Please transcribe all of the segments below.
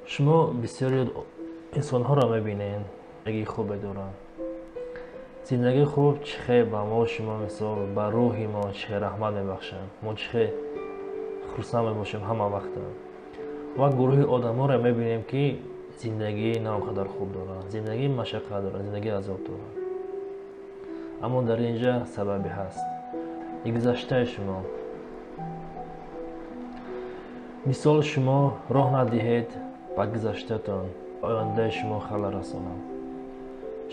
Шумо бисёри инсонҳоро мебинед, зиндагии хубе доранд. Зиндагии хуб чӣ хел ба мо шумо, мисол, ба рӯҳи мо чӣ хел раҳмат мебахшад, мо чӣ хел хурсанд мебошем ҳама вақта. Ва гурӯҳи одаморо мебинем, ки зиндагии на он қадар хуб доранд, зиндагии машаққат доранд, зиндагии азоб доранд. Аммо дар ин ҷа сабабе ҳаст. Гузаштаи шумо. Мисол, шумо роҳ надиҳед ба гузаштатон ояндаи шумо халал расонад.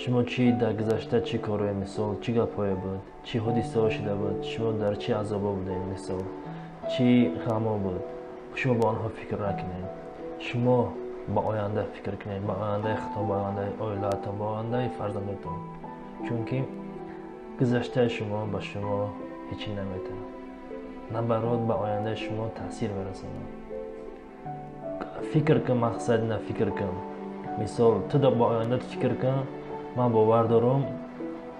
Шумо чӣ дар гузашта чӣ корое, мисол, чӣ гапҳое буд, чӣ ҳодисаҳо шуда буд, шумо дар чӣ азобо будед, мисол, чӣ ғамҳо буд, шумо ба онҳо фикр накунед. Шумо ба оянда фикр кунед, ба ояндаи худтон, ба ояндаи оилаатон, ба ояндаи фарзандотон. Чунки гузаштаи шумо ба шумо ҳечӣ наметавонад. Наоборот, ба ояндаи шумо таъсир мерасонад. Фикр кун, мақсад на фикр кун. Мисол, ту ба ояндат фикр кун, ман бовар дорам,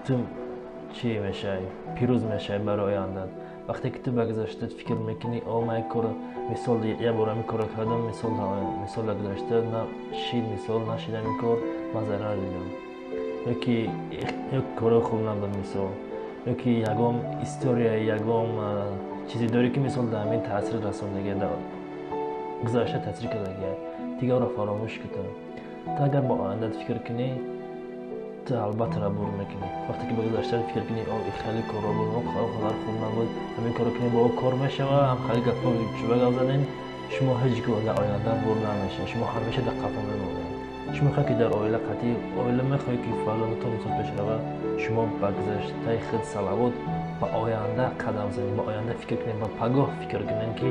ту чӣ мешавӣ, пирӯз мешавӣ барои ояндат. Вақте ки ту ба гузаштат фикр мекунӣ, о, ман як кор, мисол, як бор ҳамин корро кардам, мисол, мисол, дар гузашта на шид, мисол, нашид ҳамин кор, ман зарар дидам. Ё ки ё кори хуб набуд, мисол, ё ки ягон история, ягон чизе дорӣ, ки, мисол, дар ҳамин таъсир расондагия, дар гузашта таъсир кардагия, дигарро фаромӯш кун. Ту агар ба ояндат фикр кунӣ, ту албатта бур мекунӣ. Вақте ки ба гузаштат фикр кунӣ, о, хеле корро буд, қадар хуб набуд, ҳамин корро кунӣ, бо о кор мешава, ҳам хеле гапҳо чӯба гап задем, шумо ҳеҷ гоҳ дар оянда бур намешавед, шумо ҳамеша дар қафо мемонед. Шумо мехоҳед, ки дар оила қатъи оила мехоҳед, ки фарзандатон, мисол, пеш равад, шумо ба гузаштаи худ салавот, ба оянда қадам занед, ба оянда фикр кунед, ба пагоҳ фикр кунед, ки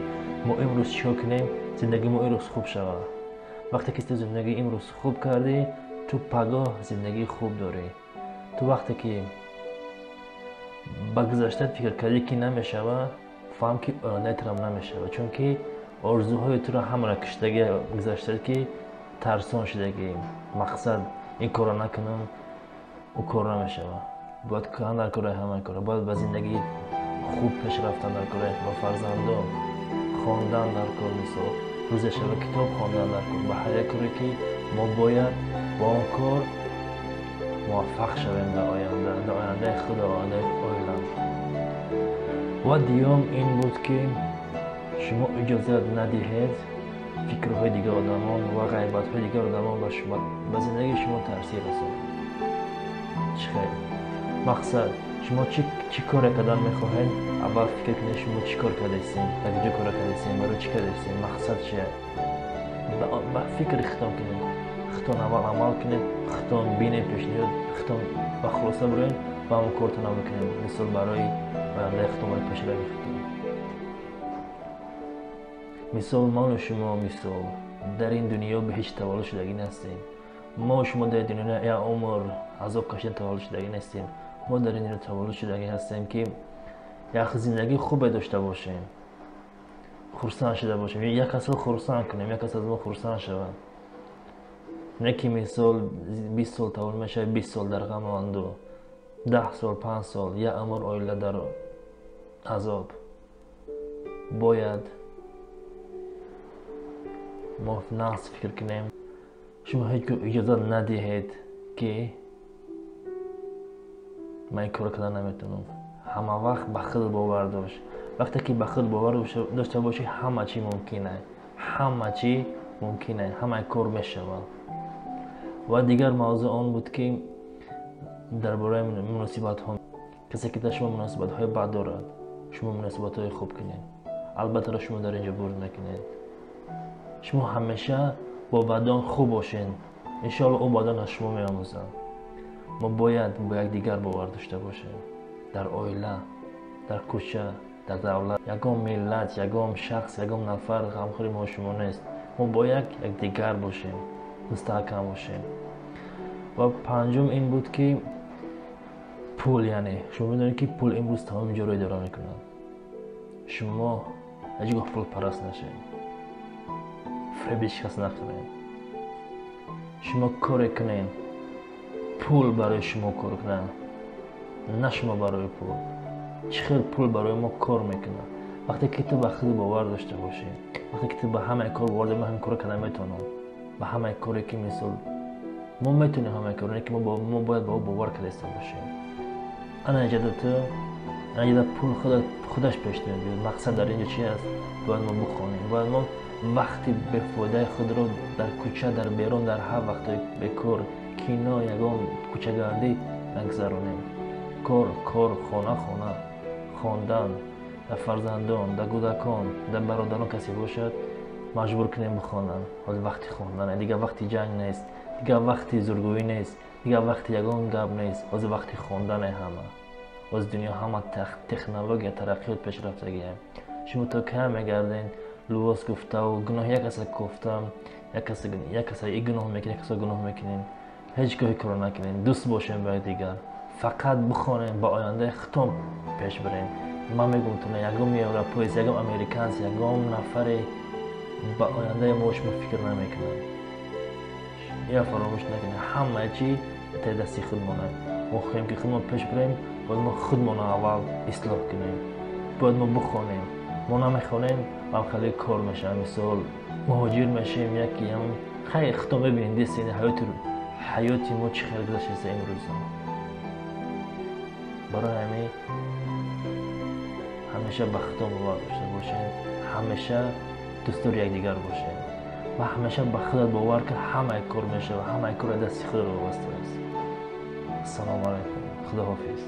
мо имрӯз чӣ кор кунем, зиндагии мо имрӯз хуб шавад. Вақте ки ту зиндагии имрӯз хуб кардӣ, ту пагоҳ зиндагии хуб дорӣ. Ту вақте ки ба гузаштаат фикр кардӣ, ки намешавад, фаҳм, ки ояндаи турам намешавад, чунки орзуҳои туро ҳамаро киштагӣ гузаштаат, ки тарсон шудагӣ, мақсад ин корро накунам, ӯ кор намешавад. Бояд кунан дар кораи ҳамаи кора, бояд ба зиндагии хуб пеш рафтан дар кораи, ба фарзандо хондан дар кор, мисол, рӯзе шава китоб хондан дар кор, ба ҳар як коре, ки мо бояд бо он кор муваффақ шавем дар оянда, дар ояндаи худ, дар ояндаи оила. Ва дуюм ин буд, ки шумо иҷозат надиҳед фикрҳои дигар одамон ва ғайбатҳои дигар одамон ба шумо, ба зиндагии шумо таъсир расонад. Чӣ хел? Мақсад, шумо чӣ коре кардан мехоҳед, аввал фикр кунед, шумо чӣ кор кардастем, дар куҷо кора кардастем, барои чӣ кардастем, мақсад чия. Ба фикри худтон кунед, худтон аввал амал кунед, худтон бинед пешниҳод, худтон ба хулоса бироед ва ҳамон кортон бикунед, мисол, барои ояндаи худтон, барои пешравии худтон. Мисол, ману шумо, мисол, дар ин дунё ба ҳеҷ таваллуд шудагӣ нестем. Мо шумо дар дунё як умр азоб кашидан таваллуд шудагӣ нестем. Мо дар ин дунё таваллуд шудагӣ ҳастем, ки як зиндагии хубе дошта бошем, хурсанд шуда бошем, як касро хурсанд кунем, як кас аз мо хурсанд шавад. Не ки, мисол, 20 сол таваллуд мешавад, 20 сол дар ғаму андӯҳ, 10 сол, 5 сол, як умр оила дар азоб. Бояд мо нағз фикр кунем. Шумо ҳеҷ гоҳ иҷозат надиҳед, ки ман ин корро кардан наметавонам. Ҳама вақт ба худ бовар дошт. Вақте ки ба худ бовар дошта бошӣ, ҳама чӣ мумкин аст, ҳама чӣ мумкин аст, ҳамаи кор мешавад. Ва дигар мавзӯъ он буд, ки дар бораи муносибатҳо. Касе ки дар шумо муносибатҳои бад дорад, шумо муносибатҳои хуб кунед, албатта шумо дар ин ҷо бурд мекунед. Шумо ҳамеша бо бадон хуб бошед, иншоалло, ӯ бадон аз шумо меомӯзад. Мо бояд бо якдигар бовар дошта бошем дар оила, дар кӯча, дар давлат. Ягон миллат, ягон шахс, ягон нафар ғамхӯри мо шумо нест. Мо бояд якдигар бошем, мустаҳкам бошем. Ва панҷум ин буд, ки пул, яъне шумо медонед, ки пул имрӯз тамоми ҷоро идора мекунад. Шумо ҳеҷ гоҳ пулпараст нашед, фреби ҳеҷ кас накунед. Шумо коре кунед, пул барои шумо кор кунад, на шумо барои пул. Чӣ хел пул барои мо кор мекунад? Вақте ки ту ба худ бовар дошта бошӣ, вақте ки ту ба ҳамаи кор бовар дорӣ, ман ҳамин корро карда метавонам. Ба ҳамаи коре ки мисол мо метавонем, ҳамаи коре ки мо бояд ба ӯ бовар кардаиста бошем. Ана иҷода ту, ана иҷода пул худаш пеш мебиёд. Мақсад дар инҷо чи аст? Бояд мо бихонем, бояд мо вақти бефоидаи худро дар кӯча, дар берун, дар ҳар вақтҳои бекор, кино, ягон кӯчагардӣ нагзаронем. Кор, кор, хона, хона, хондан, дар фарзандон, дар кӯдакон, дар бародарон касе бошад, маҷбур кунем бихонанд. Ҳозир вақти хондан, дигар вақти ҷанг нест, дигар вақти зургӯӣ нест, дигар вақти ягон гап нест. Ҳозир вақти хондане ҳама. Ҳозир дунё ҳама технология, тараққиёт, пешрафтагия. Шумо то кай мегарден либос гуфтаву гуноҳи як каса кофта, як каса и гуноҳ мекунед, як каса гуноҳ мекунед? Ҳеҷ гоҳи корро накунед. Дӯст бошем ба якдигар, фақат бихонем, ба ояндаи худтон пеш бирем. Ман мегӯм ту, ягон европоец, ягон американец, ягон нафаре ба ояндаи мо шумо фикр намекунад. Я фаромӯш накунед, ҳама чи таи дасти худмона. Мо хоҳем ки худмон пеш бирем, бояд мо худмонро аввал ислоҳ кунем, бояд мо бихонем. Мо намехонем, вам хеле кор мешавам, мисол муҳоҷир мешавем, яки хайр худтон мебинед, дестед ҳаёти мо чӣ хел гузаштааст имрӯза. Барои ҳамин ҳамеша ба худтон бовар дошта бошед, ҳамеша дӯстдори якдигар бошед ва ҳамеша ба худат бовар кар, ҳамаи кор мешавад, ҳамаи кор дасти худат вобаста аст. Ассалому алайкум, худоҳофиз.